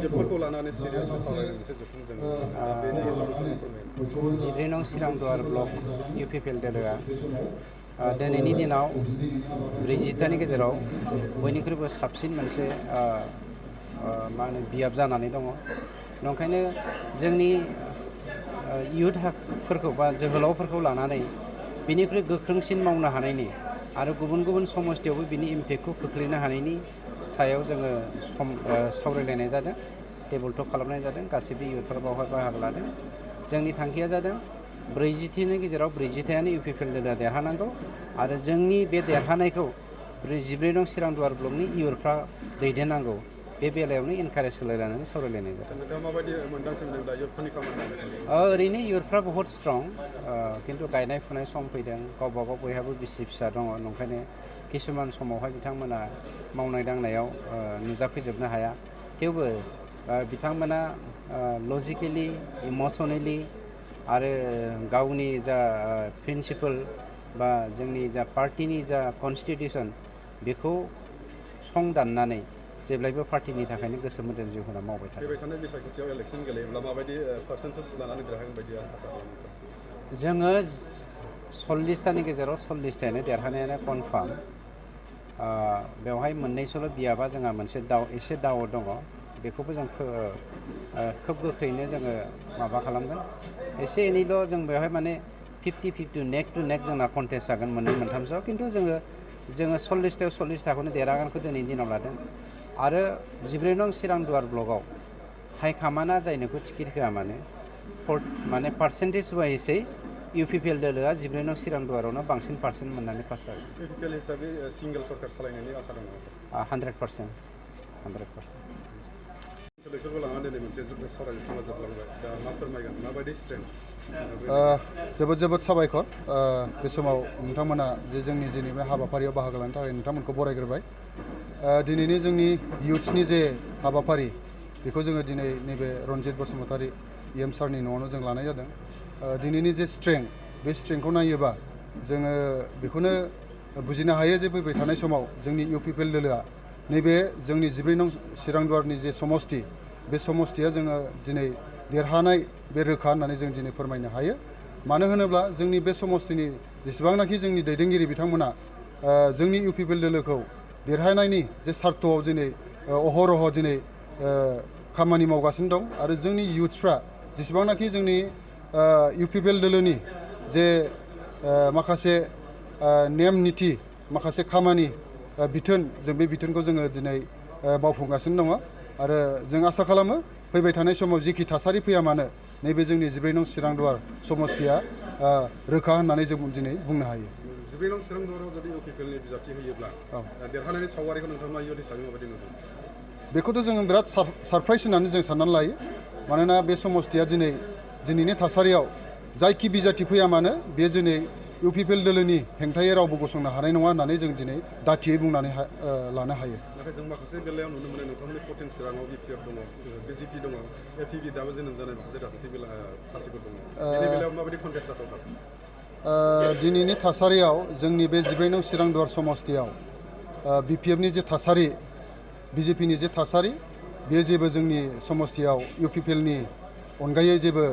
साबजेक्टफोरखौ लानानै सिरियासलि सावरायनो मोनसे जथुम जों बेनि गेजेराव 14 नं चिरांदुवार ब्लक इउपिपिएल दोलोआ दिनैनि दिनाव 40थानि गेजेराव बयनिख्रुइबो साबसिन मोनसे मा होनो बियाब जानानै दङ। नंखायनो जोंनि इयुथफोरखौ बा जोहोलावफोरखौ लानानै बिनिख्रुइ गोख्रोंसिन मावनो हानायनि आरो गुबुन गुबुन समस्थियावबो बिनि इम्पेक्टखौ खोख्लैनो हानायनि सायाव जोङो सावरायलायनाय जादों, टेबोल टक खालामनाय जादों। गासैबो इयुथफोरा बावहाय बाहागो लादों। जोंनि थांखिया जादों 40थिनि गेजेराव 40थायानो इउपिपिएल दोलोआ देरहानांगौ आरो जोंनि बे देरहानायखौ 14 नं चिरांदुवार ब्लकनि इयुथफ्रा दैदेननांगौ। बे बेलायावनो इनकारेज होलायलायनानै सावरायलायनाय जादों। नोंथाङा माबायदि मोन्दांथि मोनदों दा इयुथफोरनि खामानि ओरैनो इयुथफ्रा बहुत स्ट्रं, खिन्थु गायनाय फुनाय सम फैदों, गावबा गाव बयहाबो बिसि फिसा दङ। नंखायनो किसुमान समावहाय बिथांमोना मावनाय दांनायाव नुजाफैजोबनो हाया। थेवबो बिथांमोना लजिकेलि, इमसनेलि आरो गावनि जा प्रिन्सिपल बा जोंनि जा पार्टिनि जा कनस्टिटिउसन बेखौ संदाननानै जेब्लायबो पार्टिनि थाखायनो गोसो मोदोम जिउ होना मावबाय थादों। फैबाय थानाय बिसायख'थियाव इलेक्सन गेलेयोब्ला माबायदि पार्सेन्टेज लानानै देरहागोन बायदि आसा खालामो? जोङो 40थानि गेजेराव 40थायानो देरहानायानो कनफार्म। बेवहाय मोननैसोल' बियाबा जोंहा मोनसे एसे दाव दङ। बेखौबो जों खोब गोख्रैनो जोङो माबा खालामगोन। एसे एनैल' जों बेवहाय माने 50-50 नेक टु नेक जोंना कन्टेस्ट जागोन मोननै मोनथामसोआव। खिन्थु जोङो 40थायाव 40थाखौनो देरहागोनखौ दिनैनि दिनाव लादों। आरो 14 नं चिरांदुवार ब्लकआव हाइकामान्डआ जायनोखौ टिकेट होआ माने पार्सेन्टेज वाइसै इउपिपिएल दोलोआ 14 नं चिरांदुवारावनो बांसिन पार्सेन्ट मोननानै पास जागोन। इउपिपिएल हिसाबै सिंगेल सरकार सालायनायनि आसा दङ? 100%। इलेक्सनखौ लानानै दिनै मोनसे सावरायनो समा जोबलांबाय। दा मा फोरमायगोन, माबायदि स्ट्रेंथ? जोबोद साबायखर। बे समाव नोंथांमोना जे जोंनि दिनै बे हाबाफारियाव बाहागो लानो थाखाय नोंथांमोनखौ बरायग्रोबाय। दिनैनि जोंनि इयुथ्सनि जे हाबाफारि बेखौ जोङो दिनै नैबे रनजित बसुमतारी EM सारनि न'आवनो जों लानाय जादों। दिनैनि जे स्ट्रेंथ, बे स्ट्रेंथखौ नायोबा जोङो बेखौनो बुजिनो हायो जे फैबाय थानाय समाव जोंनि इउपिपिएल दोलोआ नैबे जोंनि 14 नं चिरांदुवारनि जे समस्ति, बे समस्तिया जोङो दिनै देरहानाय बे रोखा होननानै जों दिनै फोरमायनो हायो। मानो होनोब्ला जोंनि बे समस्तिनि जेसेबांनाखि जोंनि दैदेनगिरि बिथांमोना जोंनि इउपिपिएल दोलोखौ देरहानायनि जे सार्थ'आव दिनै अहरह दिनै खामानि मावगासिनो दं। आरो जोंनि इयुथ्सफ्रा जेसेबांनाखि जोंनि इउपिपिएल दोलोनि जे माखासे नेम निथि, माखासे खामानि बिथोन, जों बे बिथोनखौ जोङो दिनै मावफुंगासिनो दङ। आरो जों आसा खालामो फैबाय थानाय समाव जिखि थासारि फैया मानो नैबे जोंनि 14 नं चिरांदुवार समस्तिया रोखा होननानै जों दिनै बुंनो हायो। 14 नं चिरांदुवाराव जुदि इउपिपिएलनि बिजाथि होयोब्ला देरहानायनि सावगारिखौ नोंथाङा इयुथ हिसाबै माबायदि नुदों? बेखौथ' जोङो बिराद सारप्राइज होननानै जों साननानै लायो। मानोना बे समस्तिया दिनैनि थासारियाव जायखि बिजाथि फैया मानो बे दिनै इउपिपिएल दोलोनि हेंथायै रावबो गसंनो हानाय नङा होननानै जों दिनै दाथियै बुंनानै लानो हायो। नाथाय जों माखासे बेलायाव नुनो मोनो नोंथांमोननि 14 चिराङाव बिपिएफ दङ, बिजेपि दङ, एपिबि दाबो जोनोम जानाय माखासे राजनीतिक पार्टिफोर दङ। बेनि बेलायाव माबायदि कन्टेस्ट जाथावथाव? दिनैनि थासारियाव जोंनि बे 14 नं चिरांदुवार समस्तियाव बिपिएफनि जे थासारि, बिजेपिनि जे थासारि, बेयो जेबो जोंनि समस्तियाव इउपिपिएलनि अनगायै जेबो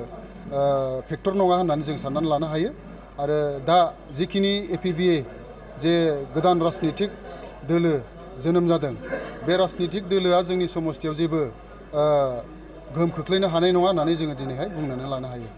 फेक्टर नङा होननानै जों साननानै लानो हायो। आरो दा जिखिनि एपिबि जे गोदान राजनितिक दोलो जोनोम जादों, बे राजनितिक दोलोआ जोंनि समस्तियाव जेबो गोहोम खोख्लैनो हानाय नङा होननानै जोङो दिनैहाय बुंनानै लानो हायो।